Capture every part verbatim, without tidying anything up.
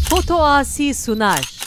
Foto Asi sunar.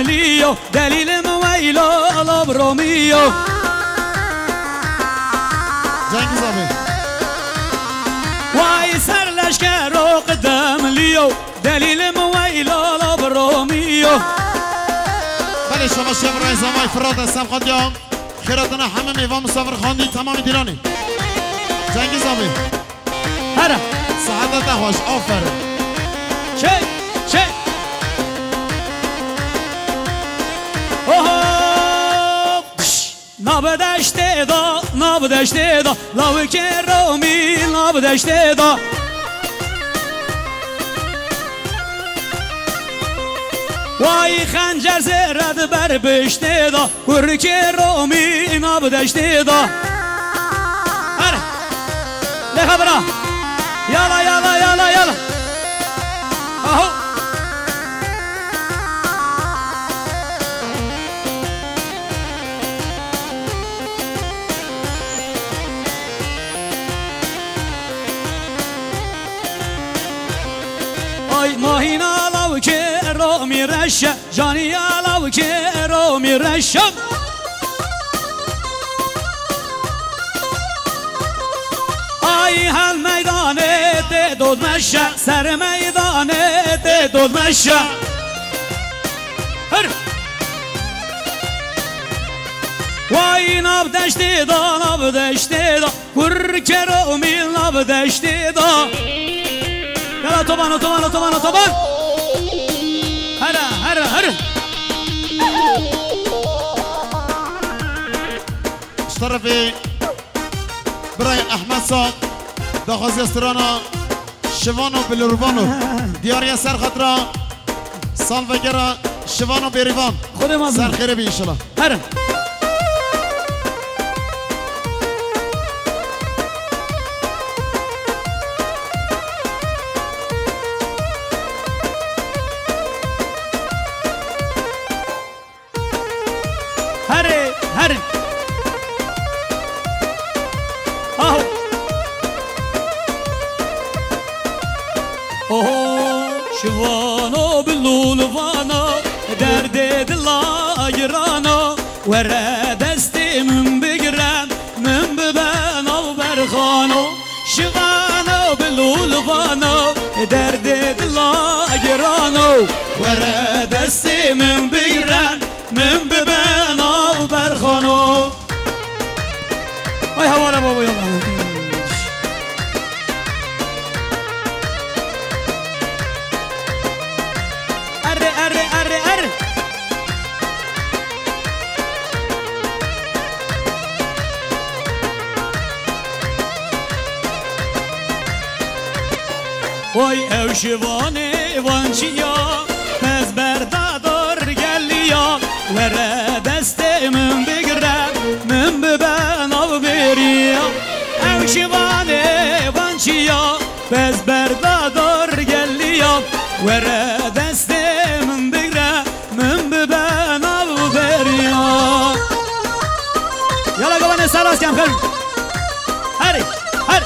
Lîyo, delîlim weylo, lab Romîyo. Cengiz abi. Way ser leşkero qidemlîyo, delîlim weylo, lab Romîyo. Belê, şabaş ya birayê Zavay Firat, ez sem xwediya xêratana hemî mêvan misafirxandî temamî dîranê. Cengiz abi. Here. Saete te xweş, aferin. Çek, çek. Oho! Nav deştê da, nav deştê da, lawikê Romî nav deştê da. Way xencer zêre di ber biştê da. Kurkê Romî nav deştê da. Her. Lêxa bira. Yala, yala, yala, yala. Aho. Ay mahîna lawikê Romî reşe. Canî ya lawikê Romî reşa. Ay hel meydanê tê dod meşe, ser meydanê tê dod meşe. Hır. Way nav deştê da, nav deştê da. Kurkê Romî nav deştê da. Yala toban, toban, toban, toban. Here, here, here. Ji terefê birayê Ehmed Saq, daxwaziya strana Şivano Bilurvano. Diyariya ser xatira salvegera Şivano Bêrîvan. Xwedê mezin. Ser xêrê bî înşallah. Herin. Herê, herin. Aho. Oho, şivano bilûlvano, derdê dila girano, were destê min bigire, min bibe navberxano. Şivano bilûlvano, derdê dila girano, were destê min bigire, min bibe navberxano. Ay hawale baba ya. Erre, erre, erre, erre. Oy ew şivanê vançiya, ez berda dor geliya, were destê min bigire, min bibe navbêriya. Ew şivanê vançiya, ez berda dor geliya, were destê min bigire, min bibe navbêriya. Yala gavanê ser rast kem xew. Herê, her.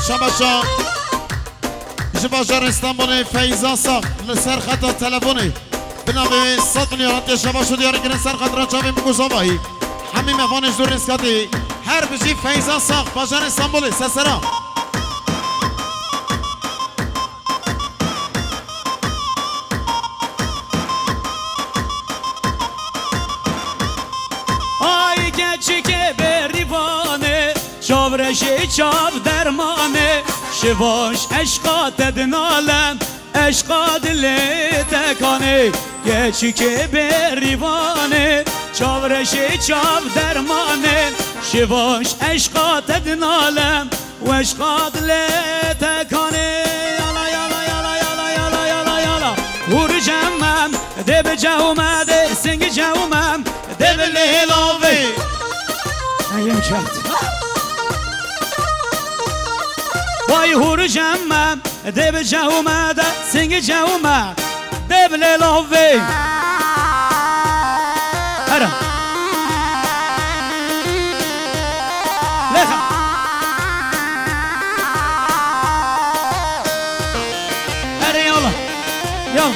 Şabaşa ji bajarê Stenbolê Feyza Sax li ser xeta telefonê. Bi navê Satulya hatiye şabaş û diyar kirin ser xatira çavên min ku zavahî. Hemî mevanê ji dûr rêzkatî. Her bijî Feyza Sax, bajarê Stenbolê, sersera. Ay keçikê bêrîvanê, çavreşê çav dermanê, şivaş eşqa te dinale, eşqa dilê te kanê. Keçikê bêrîvanê, çavreşê çav dermanê, şivaş eşqa te dinale. Weşqa dilê te kanê. Yala, yala, yala, yala, yala, yala, yala. Hûr cewmem, dê bi cewme, dê sing cewmem, dê bi lêlavê. Ay, em çat. Vay hûr cewmem, dê bi cewme, dê sing cewme. Dê bi lê lavê. Here. Lêxa. Ya.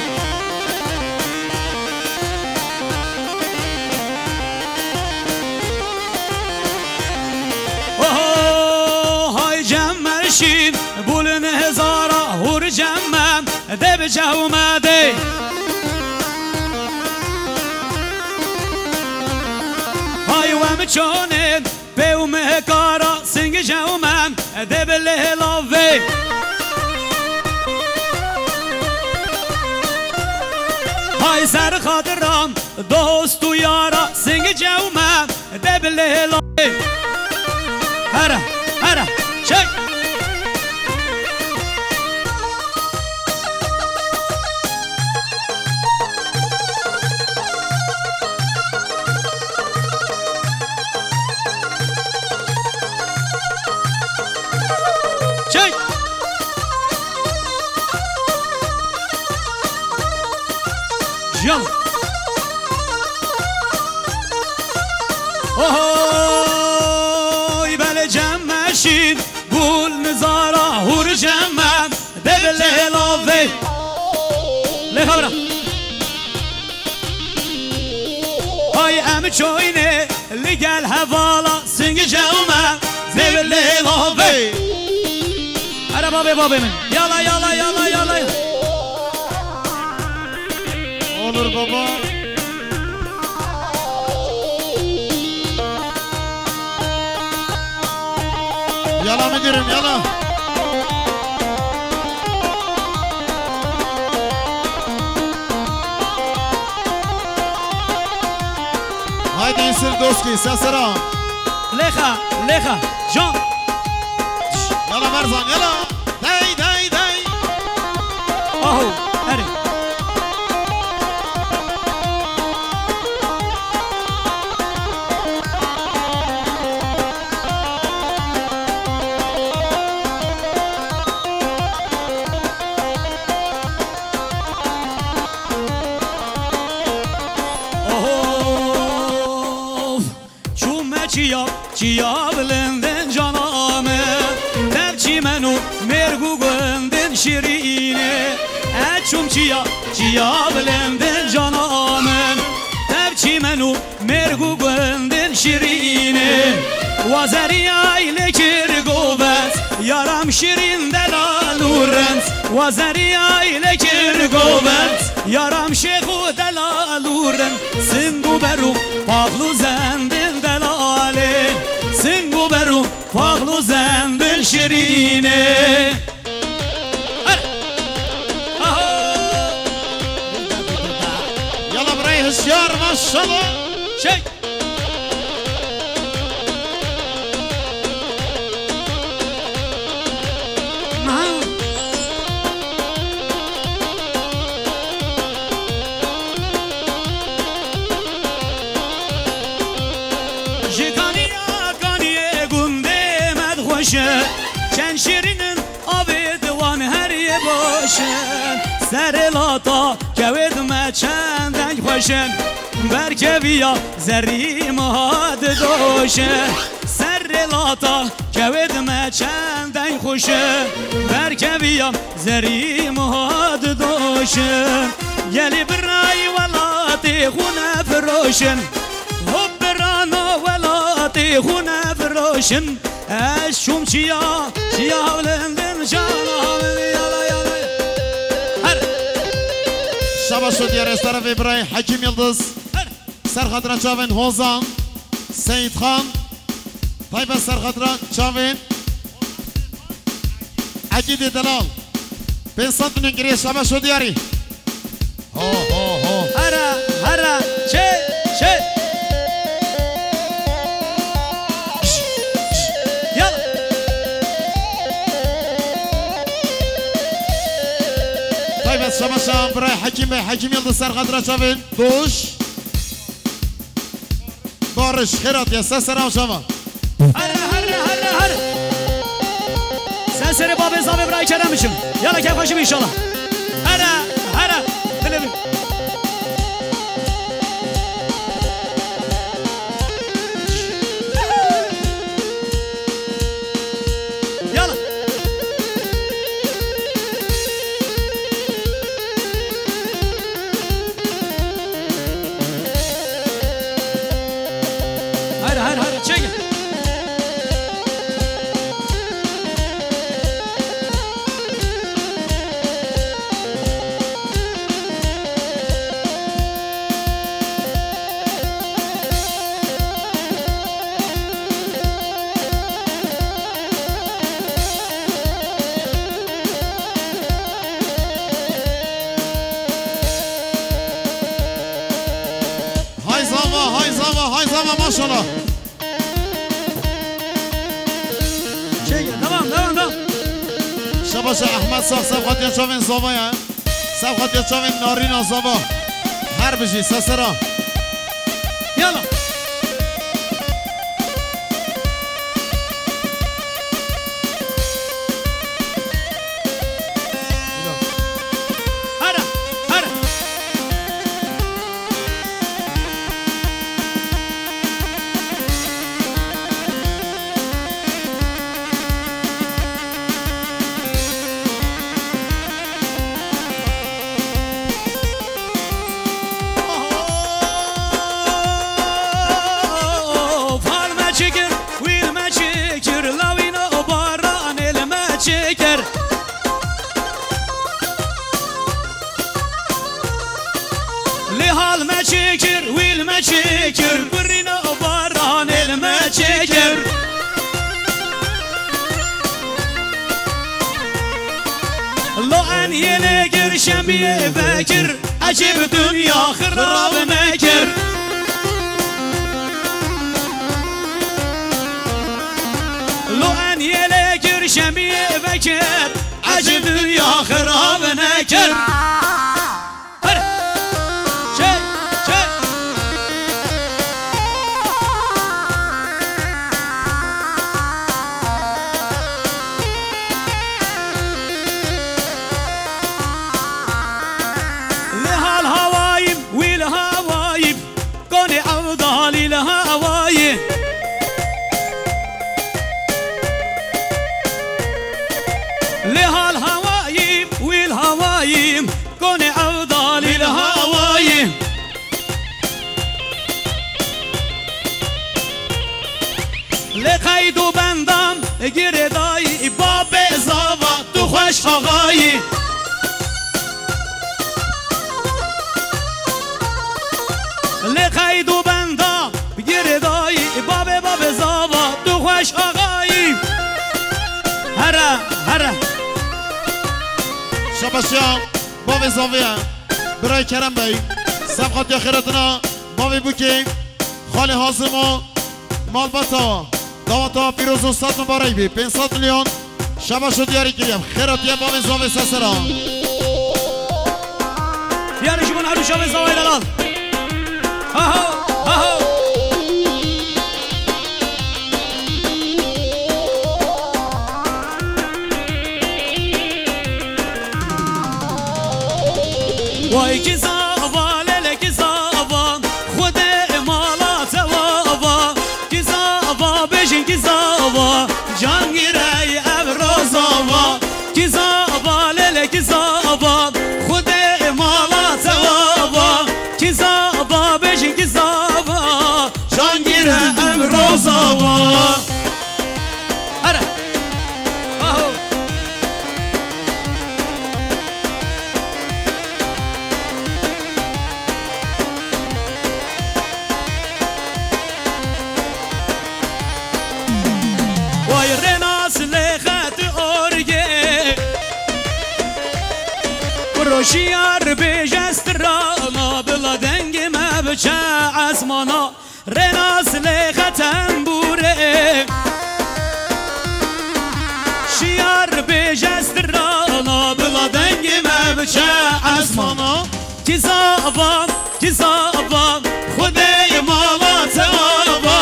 Oho, hay cem merşîn, bulin hezara hur cem me, de bi cewme de. Hay wem çonên, Pêw mihkara sing jewmen de bi lêla vê. Hay ser xatiran dost û yara sing jewmen de bi lêla vê. Here, here, çek. Çek. Jiyan. Ohoy, belê cem meşîn, gul nizara hûr cem me. Dev lê lavê. Lê xebra. Ay em çoyne li gel hevala sing cewme. Dev lê lavê. Here babê babê min. Yala, yala, yala, yala. Olur baba. Yala müdürüm, yala. Haydi Yusuf Doski, sesera. Lexa, lexa, can. Yala Merzan, yala. Dey, dey, dey. Aho, herê. Of. Çûme çiya, çiya bilindin cana min. Dev çîmen û mêrg û gundin şirîne. Ez çûm çiya, çiya bilindin cana min. Dev çîmen û mêrg û gundin şirîne. Wa zeriyay lê kir govend, yaram şirîn delal û rind. Wa zeriyay lê kir govend, yaram şêx û delal û rind. Sing û ber û paxl û zendin delalê. Sing û ber û paxl û zendin şirînê. Her. Aho. Yala birayê hişyar, maşallah. Çek. Ji kaniya kaniyê gundê me dixweşe, çend şirînin avê di wan heriyê baş in. Serê lata kewê di me çend deng xweş in. Berkeviya zerrî miha didoşe. Serê lata kewê di me çend deng xweş e. Berkeviya zerrî miha didoşe. Gelî birayî welatê xwe nefiroşin. Hop birano welatê xwe nefiroşin. Ez şûm çiya, çiya hewlendin cana min yala yala. Her. Şabaş û diyar ez tarafê birayê Hekîm Yildiz. Her. Ser xatira çavên Hozan, Seyîd Xan, taybet ser xatira çavên Egîdê Delal. Pênc sed milyon giriye şabaş û diyarî. Ho, ho, ho. Here, here, çê, çê. Yala. Taybet şabaşa birayê Hekîm Bey, Hekîm Yildiz ser xatira çavên Doş. Barış, xêr hatiye, ser sera û çava. Here, here, here, here. Ser serê babê zavê birayê Kerem biçim. Yala keyfxweşî be înşallah. Here, here. Dilê min. Yala. Hay zava maşallah. Çek, devam, devam, devam. Şabaş Ahmet Sağ, sev xatiya çavên zava ye. Sev xatiya çavên narîna zava. Her bijî, sesera. Yala. Hara, hara. Of, hal me çi kir, wîl me çi kir, lawîno baranê li me çi kir. Lê hal me çi kir, wîl me çi kir, birîno baranê li me çi kir. Lo en yê lê kir, şemiyê vekir, ecêb dinya xirab nekir. Lo en yê lê kir, şemiyê vekir, ecêb dinya xirab nekir. Her! Çek! Çek! Li hal hawayim, wî li hawayim, konê ewdalî li hawayê. Lê hal hawayî, wîl hawayî, konê ewdalî li hawayî. Lê qeyd û bendam girêdayî, babê zava tu xweş axayî. Lê qeyd û benda girêdayî, babê, babê zava tu xweş axayî. Here, here. Şabaşiya bavê zavê ye. Birayê Kerem Bey. Sev xatiya xêratina bavê Bûkê. Xalê Hazim û malbata. Daweta pîroz û sed mibarek bî. Pênc sed milyon. Şabaş û diyarî kiriye. Xêratiye bavê zavê sesera. Diyarî ji bo her du şavê zavayê delal. Aho, aho. Vay ki zava, lele ki zava, Xwedê mala te wa va. Ki zava, bêjin ki zava, can girey ev roza va. Ki zava, lele ki zava, Xwedê mala te wa va. Ki zava, bêjin ki zava, can gire ev roza va. Here. Aho. Vay Renas lê xet orgê. Kuro şiyar bêje strana, bila dengê me biçe esmana. Renas lê xet tembûrê. Şiyar bêje strana, bila dengê me biçe esmana. Ki zava, ki zava, Xwedê mala te ava.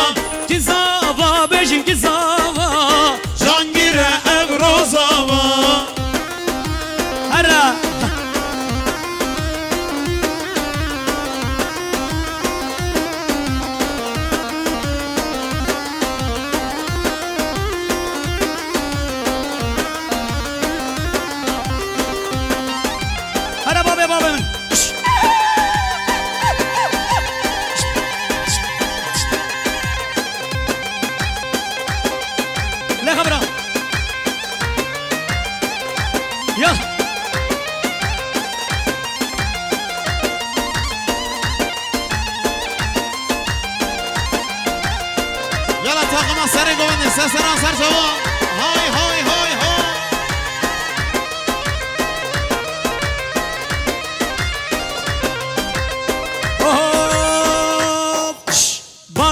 Ki zava, bêjin ki zava, can gire ev roza va. Here. Here babê, babê min. Lê xebra. Ya. Yala takıma serê govendê, seseran ser çawa. Hay, hay, hay, hay. Oho! Şş! Ba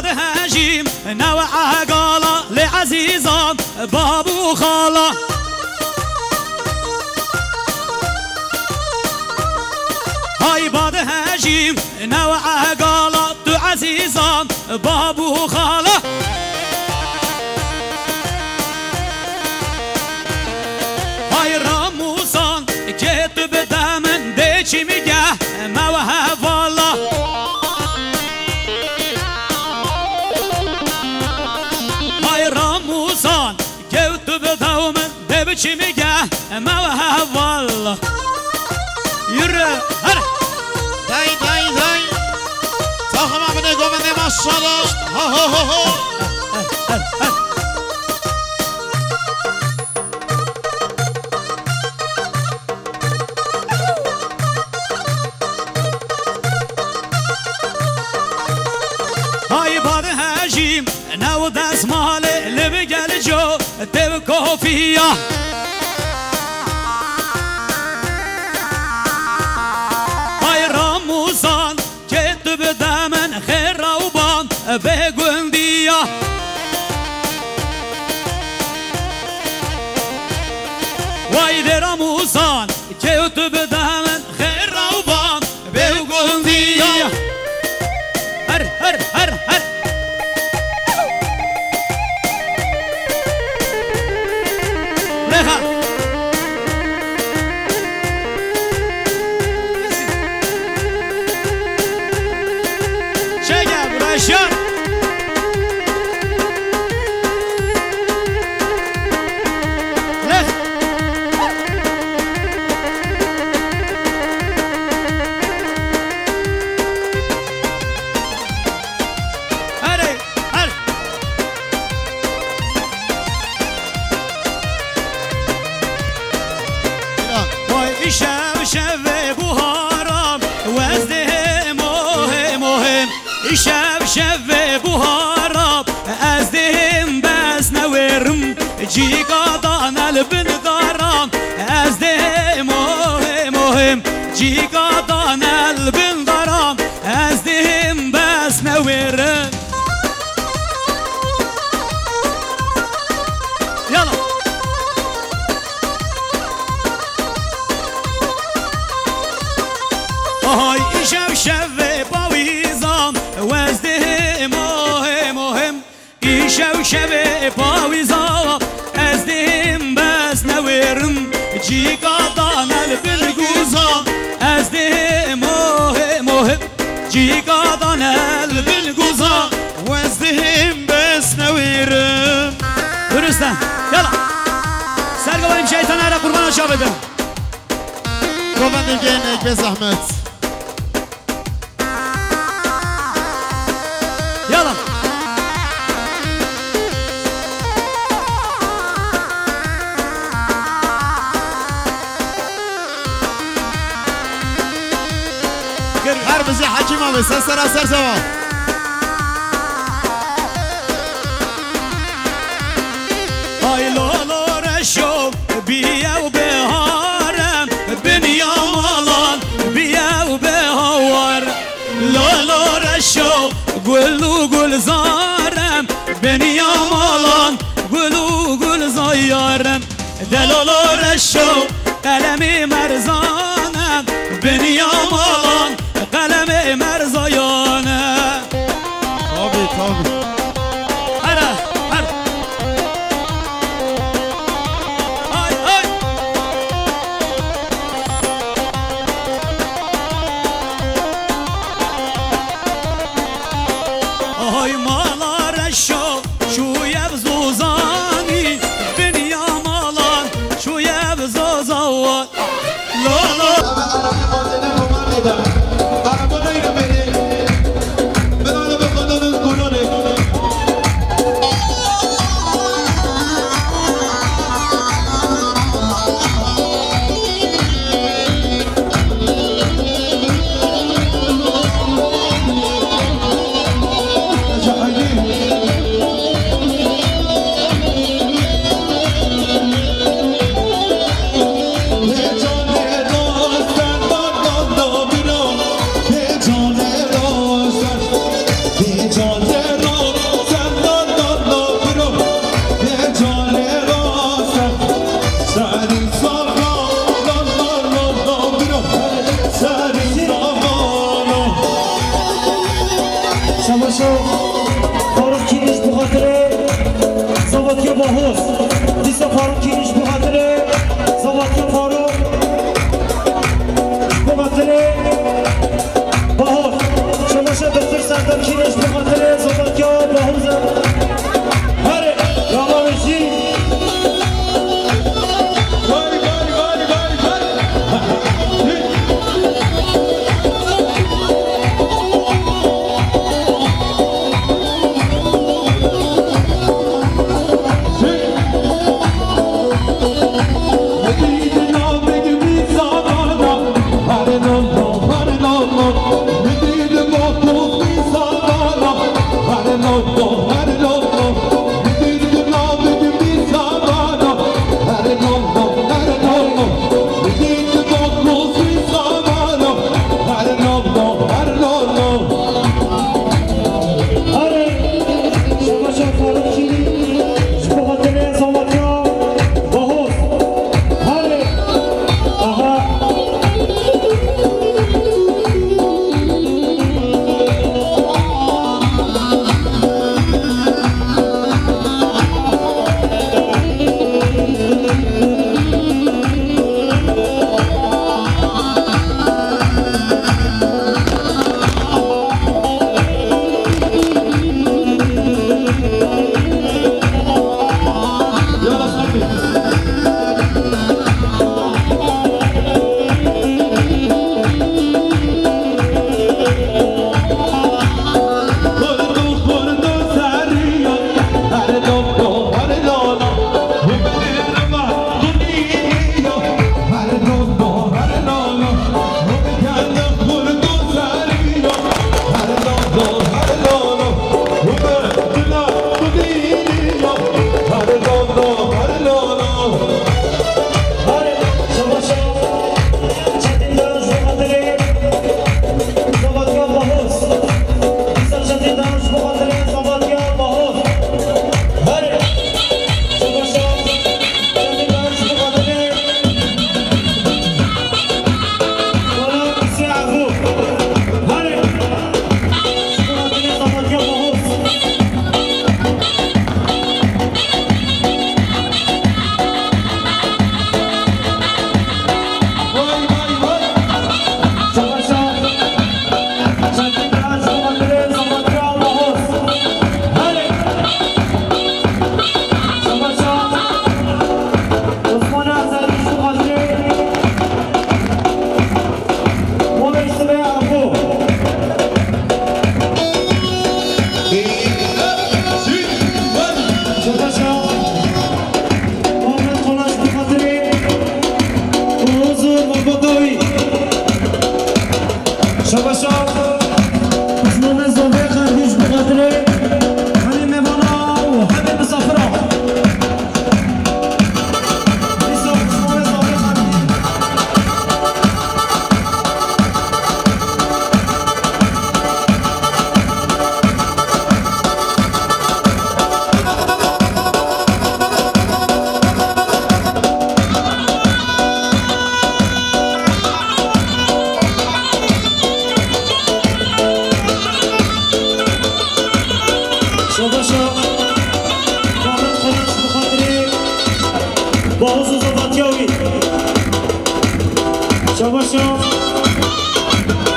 Newe egala lê ezîzan, bab û xala. Hay bad hejîm, newe egala tu ezîzan, bab û xala. Hay Ramûsan, kê tu bide min dê çîmî geh me we hevala. Hay Ramûsan, kê tu bide min dê biçîmî geh me we hevala. Yürü, her. Day, day, day. Takıma bine govende maşallah. Ho, ho, ho, ho. Hay bad hejîm, new desmalê li bi gel co tê bi kofiya. Hay Ramûsan, kê tu bide min xêra û ban bê gundiya. Way dê Ramûsan, kê tu bide min xêra û ban bê gundiya. Her, her, her, her. Lexa. Çeke, Raşan. Lex. Erê, her. Vay şev şevê buhara, ez dê hêm o hêm o hêm. Şev şevê buhara, ez dê hêm bes newêrim. Cîka dane li bin dara, ez dê hêm o hêm o hêm. Cîka dane li bin dara, ez dê hêm bes newêrim. Yala. Hay îşev şevê pawîzan, ez dê hêm o hêm o hêm. Îşev şevê pawîza, ez dê hêm bes newêrim. Cîka dane li bin guza, ez dê hêm o hêm o hêm. Cîka dane li bin guza, ez dê hêm bes newêrim. Durust e. Yala. Sergavayım şeytan ara kurbana şabedin. Govendê gelnek be zehmet. Yala. Her bizi Hekîm abi, ser sera ser sera. Ay lolo reşo, biyew biharem, binya malan, biyew bihawar. Lolo reşo, gul û gulzarem, binya malan, gul û gulzayarem. Delolo reşo, qelemê merzane, binya malan, qelemê merzayane. Tabii, tabii. Hera, her. Ay, ay. Ay mala reşo, şûyev zozanî, binya malan, şûyev zozawan. Lo, lo.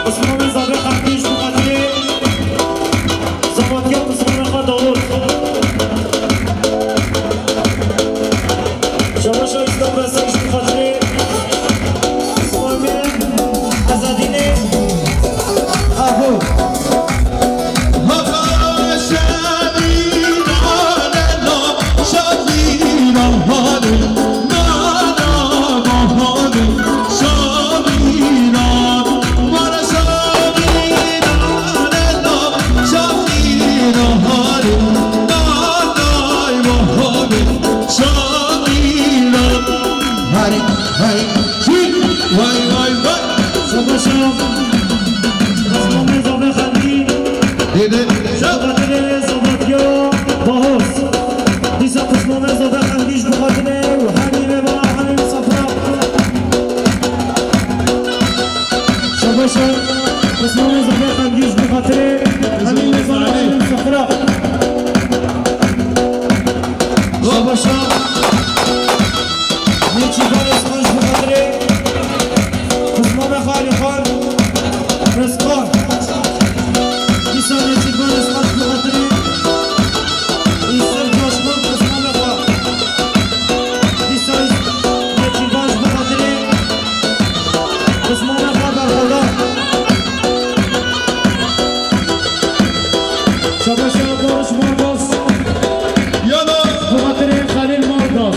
Osmanê Zavê Xelkî ji bo xatirê Zavatiya Osmanê xwe Dawûd. Şabaşa Îslam Resek ji bo xatirê Osmanê Ezadînê. Aho. Hey, hey, hey. Vay, vay, vay. Savaşa. Osmanê Zavê Xelkî. Dede. Şabatê Zavatiya Bahoz. Dîsa Osmanê Zavê Xelkî ji bo xatirê û hemî mêvana, hemî misafira. Şabaşa. Osmanê Zavê Xelkî ji bo xatirê hemî mêvana, hemî misafira. Şabaşa. Nêçîrvan Rizqan ji bo xatirê Xizmana Xalîxan Rizqan. Dîsa Nêçîrvan Rizqan ji bo xatirê Îsir Coşkun Xizmana Xal. Dîsa Nêçîrvan ji bo xatirê Xizmana Xal Berxwedar. Şabaşa Barış Mordos. Yana. Ji bo xatirê Xelîl Mordos.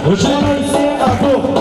Rojê Erdo.